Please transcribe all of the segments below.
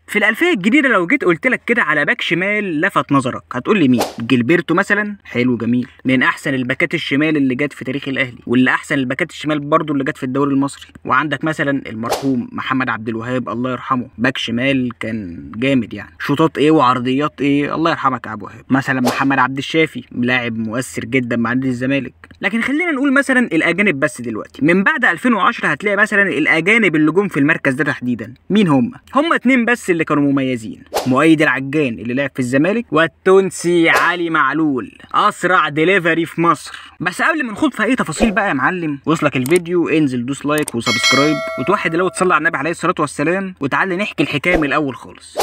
في الألفية الجديدة لو جيت قلت لك كده على باك شمال لفت نظرك هتقول لي مين؟ جilberto مثلا، حلو جميل، من احسن الباكات الشمال اللي جت في تاريخ الاهلي، واللي احسن الباكات الشمال برضو اللي جت في الدوري المصري. وعندك مثلا المرحوم محمد عبد الوهاب الله يرحمه، باك شمال كان جامد يعني، شوطات ايه وعرضيات ايه، الله يرحمك يا عبد الوهاب. مثلا محمد عبد الشافي لاعب مؤثر جدا مع نادي الزمالك. لكن خلينا نقول مثلا الاجانب بس دلوقتي من بعد 2010 هتلاقي مثلا الاجانب اللي جم في المركز ده تحديدا مين هم؟ هم اتنين بس اللي كانوا مميزين، مؤيد العجان اللي لعب في الزمالك، والتونسي علي معلول اسرع ديليفري في مصر. بس قبل ما نخوض في اي تفاصيل بقى يا معلم، وصلك الفيديو انزل دوس like و subscribe وتوحد لو تصلي على النبي عليه الصلاة والسلام، وتعالى نحكي الحكاية من الاول خالص.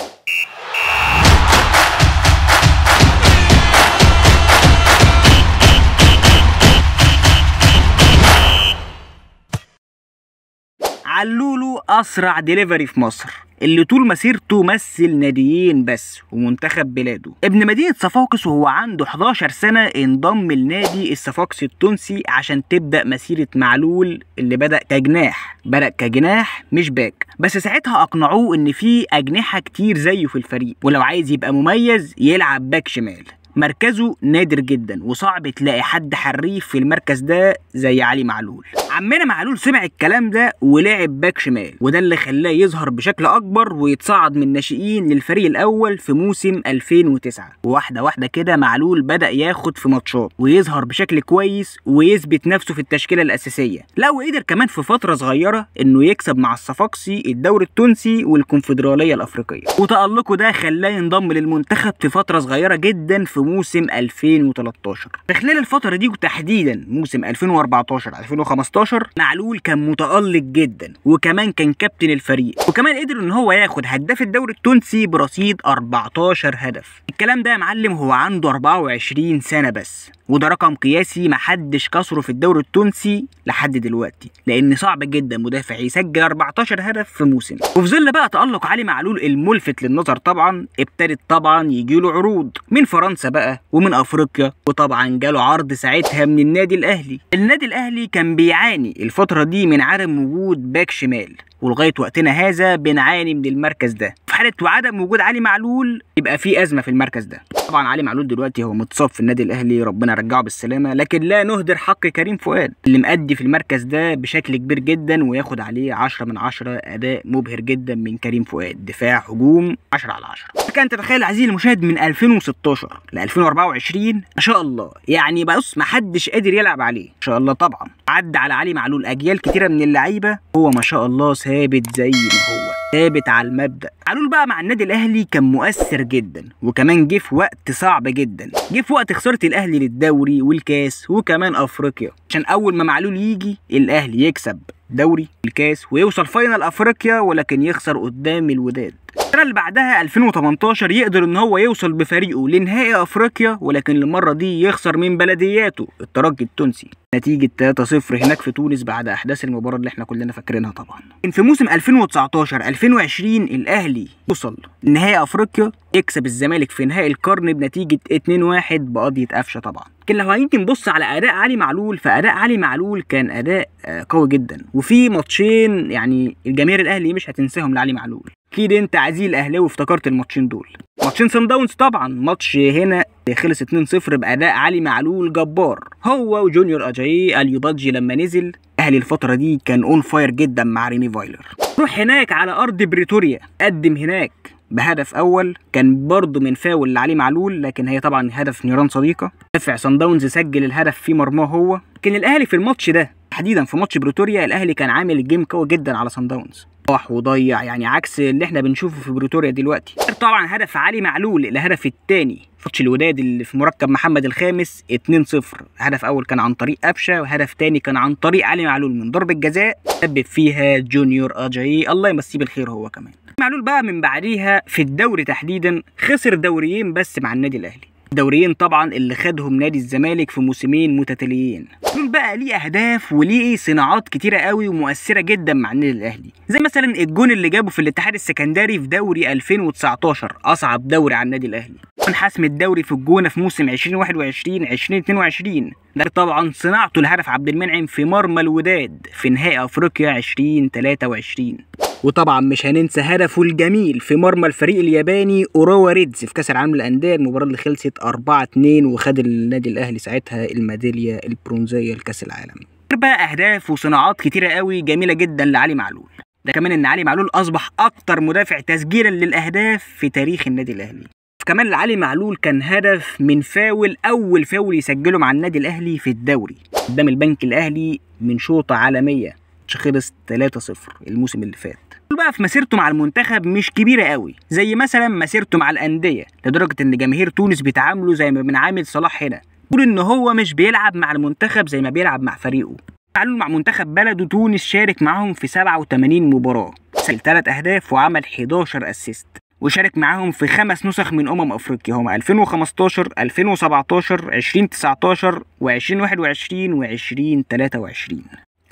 علولو اسرع ديليفري في مصر، اللي طول مسيرته مثل ناديين بس ومنتخب بلاده. ابن مدينة صفاقس وهو عنده 11 سنة انضم لنادي الصفاقسي التونسي عشان تبدأ مسيرة معلول اللي بدأ كجناح، بدأ كجناح مش باك، بس ساعتها اقنعوه ان في اجنحة كتير زيه في الفريق، ولو عايز يبقى مميز يلعب باك شمال. مركزه نادر جدا وصعب تلاقي حد حريف في المركز ده زي علي معلول. عمنا معلول سمع الكلام ده ولعب باك شمال، وده اللي خلاه يظهر بشكل اكبر ويتصعد من الناشئين للفريق الاول في موسم 2009. وواحدة واحدة كده معلول بدا ياخد في ماتشات ويظهر بشكل كويس ويثبت نفسه في التشكيلة الاساسية. لا وقدر كمان في فترة صغيرة انه يكسب مع الصفاقسي الدوري التونسي والكونفدراليه الافريقية، وتالقه ده خلاه ينضم للمنتخب في فترة صغيرة جدا في موسم 2013. في خلال الفترة دي وتحديدا موسم 2014 2015 معلول كان متألق جدا، وكمان كان كابتن الفريق، وكمان قدر ان هو ياخد هداف الدوري التونسي برصيد 14 هدف. الكلام ده يا معلم هو عنده 24 سنة بس، وده رقم قياسي محدش كسره في الدوري التونسي لحد دلوقتي، لان صعب جدا مدافع يسجل 14 هدف في موسم. وفي ظل بقى تألق علي معلول الملفت للنظر طبعا، ابتدت طبعا يجيله عروض من فرنسا بقى ومن افريقيا، وطبعا جاله عرض ساعتها من النادي الاهلي. النادي الاهلي كان بيعاني الفترة دي من عدم وجود باك شمال، ولغاية وقتنا هذا بنعاني من المركز ده. في حاله وعدم وجود علي معلول يبقى في ازمة في المركز ده. طبعا علي معلول دلوقتي هو متصاب في النادي الاهلي، ربنا يرجعه بالسلامة، لكن لا نهدر حق كريم فؤاد اللي مأدي في المركز ده بشكل كبير جدا، وياخد عليه 10 من 10، اداء مبهر جدا من كريم فؤاد، دفاع هجوم 10 على 10. كان تتخيل عزيزي المشاهد من 2016 ل 2024 ما شاء الله، يعني بص ما حدش قادر يلعب عليه ما شاء الله. طبعا عدى على علي معلول اجيال كتيرة من اللعيبة، هو ما شاء الله ثابت زي ما هو، ثابت على المبدأ. معلول بقى مع النادي الاهلي كان مؤثر جدا، وكمان جه في وقت صعب جدا، جه في وقت خسارة الاهلي للدوري والكاس وكمان افريقيا، عشان اول ما معلول يجي الاهلي يكسب دوري الكاس ويوصل final افريقيا، ولكن يخسر قدام الوداد. السنة اللي بعدها 2018 يقدر ان هو يوصل بفريقه لنهائي افريقيا، ولكن المرة دي يخسر من بلدياته الترجي التونسي نتيجة 3-0 هناك في تونس بعد احداث المباراة اللي احنا كلنا فاكرينها طبعا. في موسم 2019 2020 الاهلي وصل نهائي افريقيا، يكسب الزمالك في نهائي القرن بنتيجة 2-1 بقضيه قفشه طبعا. لكن لو هنيجي نبص على اداء علي معلول، فاداء علي معلول كان اداء قوي جدا، وفي ماتشين يعني الجماهير الاهلي مش هتنساهم لعلي معلول. اكيد انت عزيز الاهلاوي افتكرت الماتشين دول، ماتشين سان داونز طبعا، ماتش هنا خلص 2-0 باداء علي معلول جبار، هو وجونيور اجاييه اليوبادجي لما نزل. اهلي الفترة دي كان on fire جدا مع ريني فايلر. روح هناك على ارض بريتوريا، قدم هناك بهدف اول كان برضه من فاول لعلي معلول، لكن هي طبعا هدف نيران صديقه. دافع سان داونز سجل الهدف في مرماه هو. لكن الاهلي في الماتش ده تحديدا في ماتش بريتوريا الاهلي كان عامل game قوي جدا على سان داونز، راح وضيع يعني عكس اللي احنا بنشوفه في بريتوريا دلوقتي. طبعا هدف علي معلول الهدف الثاني ماتش الوداد اللي في مركب محمد الخامس 2-0، هدف اول كان عن طريق قفشه، وهدف ثاني كان عن طريق علي معلول من ضربه جزاء سبب فيها جونيور اجاييه الله يمسيه بالخير هو كمان. معلول بقى من بعديها في الدوري تحديدا خسر دوريين بس مع النادي الاهلي، دوريين طبعا اللي خدهم نادي الزمالك في موسمين متتاليين. معلول بقى ليه اهداف وليه صناعات كتيرة قوي ومؤثرة جدا مع النادي الاهلي، زي مثلا الجون اللي جابه في الاتحاد السكندري في دوري 2019 اصعب دوري على النادي الاهلي، حسم الدوري في الجونه في موسم 2021 2022، ده طبعا صناعته لهدف عبد المنعم في مرمى الوداد في نهائي افريقيا 2023. وطبعا مش هننسى هدفه الجميل في مرمى الفريق الياباني اوراوا ريدز في كاس العالم للاندية، المباراة اللي خلصت 4-2 وخد النادي الاهلي ساعتها الميداليه البرونزيه لكاس العالم. بقى اهداف وصناعات كتيرة قوي جميلة جدا لعلي معلول. ده كمان ان علي معلول اصبح اكتر مدافع تسجيلا للاهداف في تاريخ النادي الاهلي. كمان علي معلول كان هدف من فاول، اول فاول يسجله مع النادي الاهلي في الدوري قدام البنك الاهلي من شوطه عالمية، خلص 3-0 الموسم اللي فات. بقى في مسيرته مع المنتخب مش كبيرة قوي زي مثلا مسيرته مع الاندية، لدرجة ان جماهير تونس بتعامله زي ما بنعامل صلاح هنا، بيقول ان هو مش بيلعب مع المنتخب زي ما بيلعب مع فريقه. معلول مع منتخب بلده تونس شارك معاهم في 87 مباراة، سجل 3 اهداف وعمل 11 assist، وشارك معاهم في 5 نسخ من افريقيا هما 2015 2017 2019 و2021 و2023.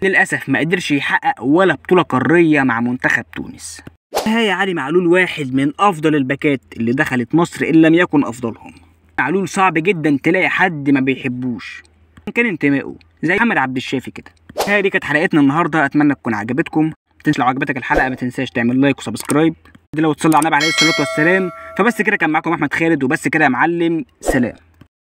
للاسف ما قدرش يحقق ولا بطوله قارية مع منتخب تونس. نهاية علي معلول واحد من افضل الباكات اللي دخلت مصر ان لم يكن افضلهم. معلول صعب جدا تلاقي حد ما بيحبوش كان انتمائه زي محمد عبد الشافي كده. هذه كانت حلقتنا النهارده، اتمنى تكون عجبتكم. لو عجبتك الحلقة ما تنساش تعمل like و subscribe، لو تصلي على النبي عليه الصلاة والسلام. فبس كده، كان معاكم احمد خالد، وبس كده يا معلم، سلام.